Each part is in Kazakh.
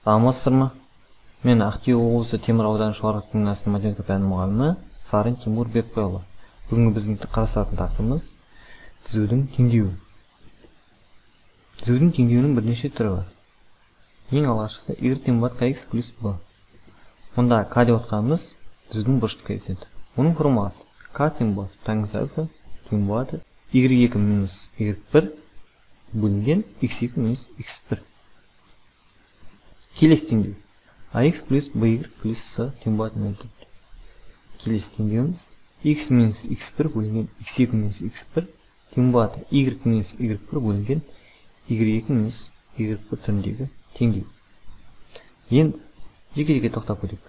Саламатсыздар ма? Мен Ақтөбе облысы Темір ауданы Шұбарқық гимназиясының математика пәнінің мұғалімі Сарын Тимур Бекбайұлы. Бүгінгі біздің қарастыратын тақырыбымыз түзудің теңдеуі. Түзудің теңдеуінің бірнеше түрі бар. Ең алғашқысы y тең болады kx плюс b. Мұнда k деп отқанымыз түзудің бұрыштық коэффициенті. Оның формуласы k тең болады тангенс альфа тең болады y2 минус y1 бөлінген x2 минус x1. Келесі теңдеу ax плюс by плюс c тең болады 0,4. Келесі теңдеуіміз x минус x1 бөлінген x2 минус x1 тең болады y минус y1 бөлінген y2 минус y1 түріндегі теңдеу. Енді жеке-жеке тоқтап көрейік.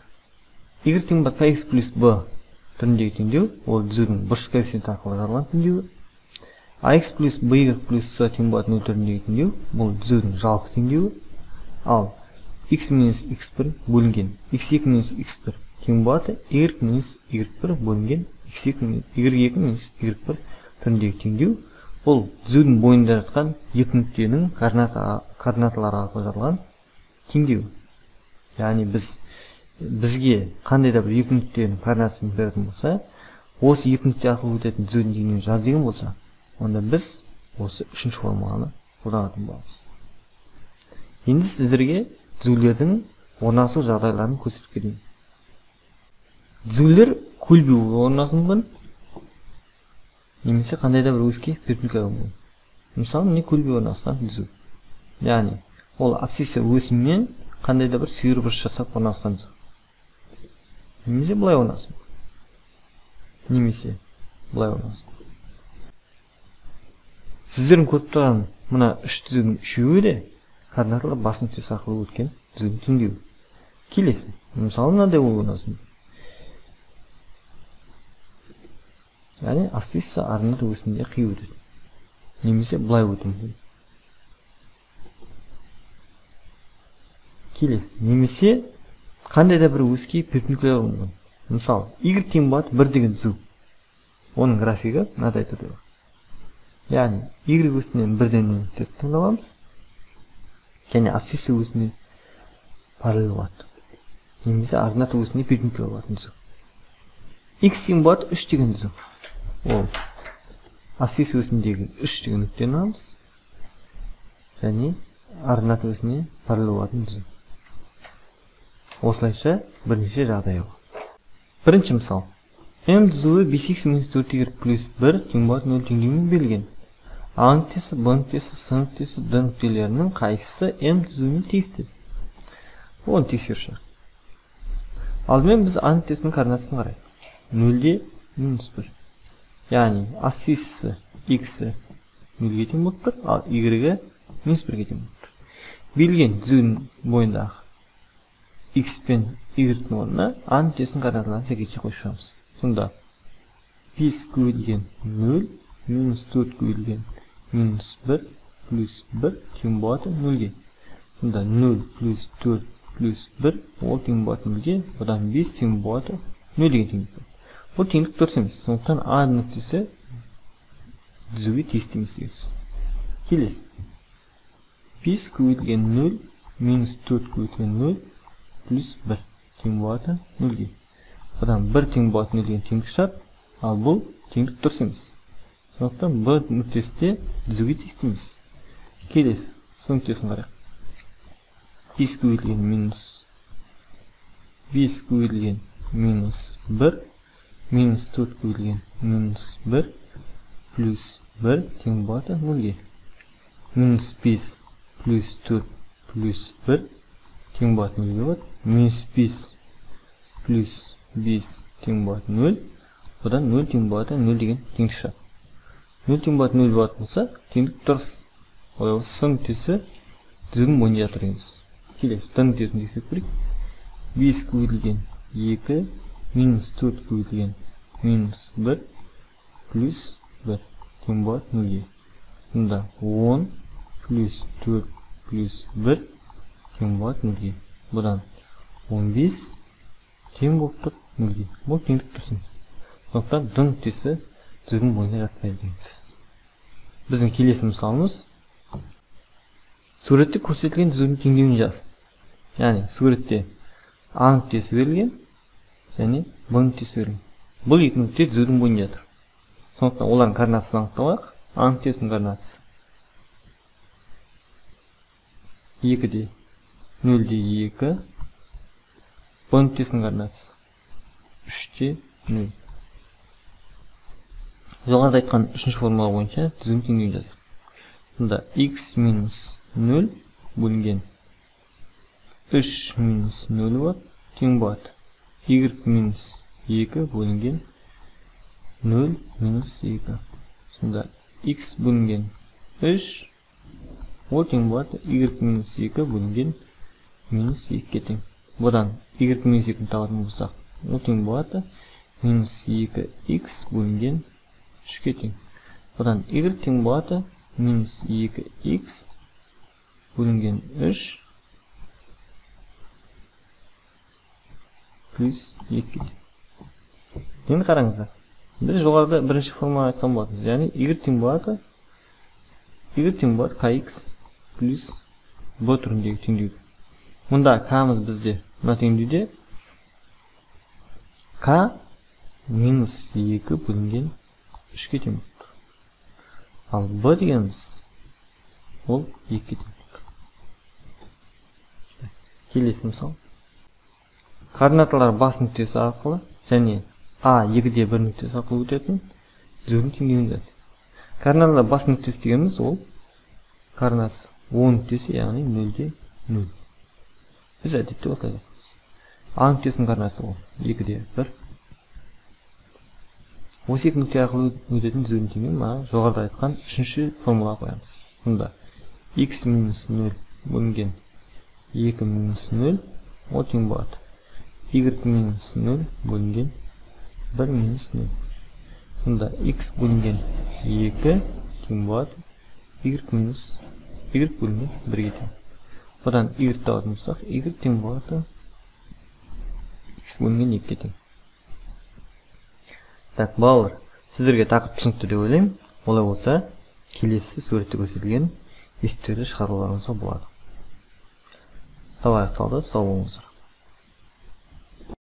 Y тең болады kx плюс b түріндегі теңдеу, ол түзудің бұрыштық коэффициенті арқылы жазылған теңдеуі. Ax плюс by плюс c тең болады 0 түріндегі теңдеу, бұл түзудің жалпы теңдеуі. Ал x минус x1 бөлінген x2 минус x1 тең болады y минус y1 бөлінген x2 y2 минус y1 түріндегі теңдеу, бұл түзудің бойында жатқан екі нүктенің координаталары арқылы жазылған теңдеу. Яғни бізге қандай да бір екі нүктенің координатасын беретін болса, осы екі нүкте арқылы өтетін түзудің теңдеуін жаз деген болса, онда біз осы үшінші формуланы қолданатын боламыз. Енді сіздерге түзулердің орналасу жағдайларын көрсетіп кетейін. Түзулер көлбеу орналасуы мүмкін, немесе қандай да бір өске перпендикуляр болуы мүмкін. Мысалы, міне көлбеу орналасқан түзу. Яғни ол абсцисса өсімімен қандай да бір сүйір бұрыш жасап орналасқан түзу. Немесе былай орналасуы мүмкін. Немесе былай орналасуы мүмкін. Сіздердің көріп тұрған мына үш түзудің үшеуі де координаталар бас нүктесі арқылы өткен түзудің теңдеуі. Келесі, мысалы, мынандай болуы мүмкін. Яғни абсцисса ордината өсімінде қиып өтеді. Немесе былай өтуі мүмкін. Келесі, немесе қандай да бір өске перпендикуляр болуы мүмкін. Мысалы, y тең болады 1 деген түзу. Оның графигі мынадай түрде болады. Яғни y өсінен 1-ден нүктесін таңдап аламыз. Және абсцисса өсіне параллель болады. Немесе ордината өсіне перпендикуляр болатын түзу. X тең болады 3 деген түзу. Ол абсцисса өсіндегі 3 деген нүктені аламыз. Және ордината өсіне параллель болатын түзу. Осылайша бірнеше жағдай бар. Бірінші мысал. M түзуі 5x минус 4y плюс 1 тең болады 0 теңдеуімен берілген. А нүктесі, Б нүктесі, С нүктесі, Д нүктелерінің қайсысы М түзуіне тиісті? Оны тексеріп шығайық. Алдымен біз А нүктесінің координатасын қарайық. 0-де минус 1. Яғни абсциссасы x-і 0-ге тең болып тұр, ал y-і минус 1-ге тең болып тұр. Берілген түзудің бойындағы x пен y-дің орнына А нүктесінің координаталарын сәйкесінше қойып шығамыз. Сонда 5 көбейтілген 0 минус 4 көбейтілген минус 1 плюс 1 тең болады 0-ге. Сонда 0 плюс 4 плюс 1 ол тең болады 0-ге, одан 5 тең болады 0 деген теңдік. Бұл теңдік дұрыс емес. Сондықтан А нүктесі түзуге тиісті емес деген сөз. Келесі. 5 көбейтілген 0 минус 4 көбейтілген 0 плюс 1 тең болады 0-ге. Одан 1 тең болады 0 деген теңдік шығады, ал бұл теңдік дұрыс емес. Сондықтан Б нүктесі де түзуге тиісті емес. Келесі, С нүктесін қарайық. 5 көбейтілген минус 5 көбейтілген минус 1 минус 4 көбейтілген минус 1 плюс 1 тең болады 0-ге. Минус 5 плюс 4 плюс 1 тең болады 0-ге болады. Минус 5 плюс 5 тең болады 0. Одан 0 тең болады 0 деген теңдік шығады. 0 тең болады 0 болатын болса, теңдік дұрыс. Олай болса, С нүктесі түзудің бойында жатыр деген сөз. Келесі, Д нүктесін тексеріп көрейік. 5 көбейтілген 2 минус 4 көбейтілген минус 1 плюс 1 тең болады 0-ге. Сонда 10 плюс 4 плюс 1 тең болады 0-ге. Бұдан 15 тең болып тұр 0-ге. Бұл теңдік дұрыс емес. Сондықтан Д нүктесі түзудің бойында жатпайды деген сөз. Біздің келесі мысалымыз суретте көрсетілген түзудің теңдеуін жаз. Яғни суретте А нүктесі берілген және Б нүктесі берілген. Бұл екі нүкте түзудің бойында тұр. Сондықтан олардың координатасын анықталайық. А нүктесінің координатасы 2-де 0-де 2, Б нүктесінің координатасы 3-те 0. Жоғарыда айтқан үшінші формула бойынша түзудің теңдеуін жазайық. Сонда x минус 0 бөлінген 3 минус 0 болады, тең болады y минус 2 бөлінген 0 минус 2. Сонда x бөлінген 3 ол тең болады y минус 2 бөлінген минус 2-ге тең. Бұдан y минус 2-ні табатын болсақ, ол тең болады минус 2x бөлінген 3-ге тең. Бұдан y тең болады минус 2x бөлінген 3 плюс 2-ге тең. Енді қараңыздар. Біз жоғарыда бірінші формула айтқан болатынбыз. Яғни y тең болады kx плюс b түріндегі теңдеу. Мұнда k-мыз бізде мына теңдеуде k минус 2 бөлінген 3-ге тең болып тұр. Ал b дегеніміз ол 2-ге тең болып тұр. Келесі мысал. Координаталар бас нүктесі арқылы және А 2-де 1 нүктесі арқылы өтетін түзудің теңдеуін жазайық. Координаталар бас нүктесі дегеніміз ол координатасы О нүктесі, яғни 0-де 0. Біз әдетте осылай жазамыз. А нүктесінің координатасы ол 2-де 1. Осы екі нүкте арқылы өтетін түзудің теңдеуін мына жоғарыда айтқан үшінші формулаға қоямыз. Сонда x минус 0 бөлінген 2 минус 0 ол тең болады y минус 0 бөлінген 1 минус 0. Сонда x бөлінген 2 тең болады y минус y бөлінген 1-ге тең. Бұдан y табатын болсақ, y тең болады x бөлінген 2-ге тең. Так, балалар, сіздерге тақырып түсінікті деп ойлаймын. Олай болса, келесі суретте көрсетілген есептерді шығаруларыңызға болады. Сабақ аяқталды, сау болыңыздар.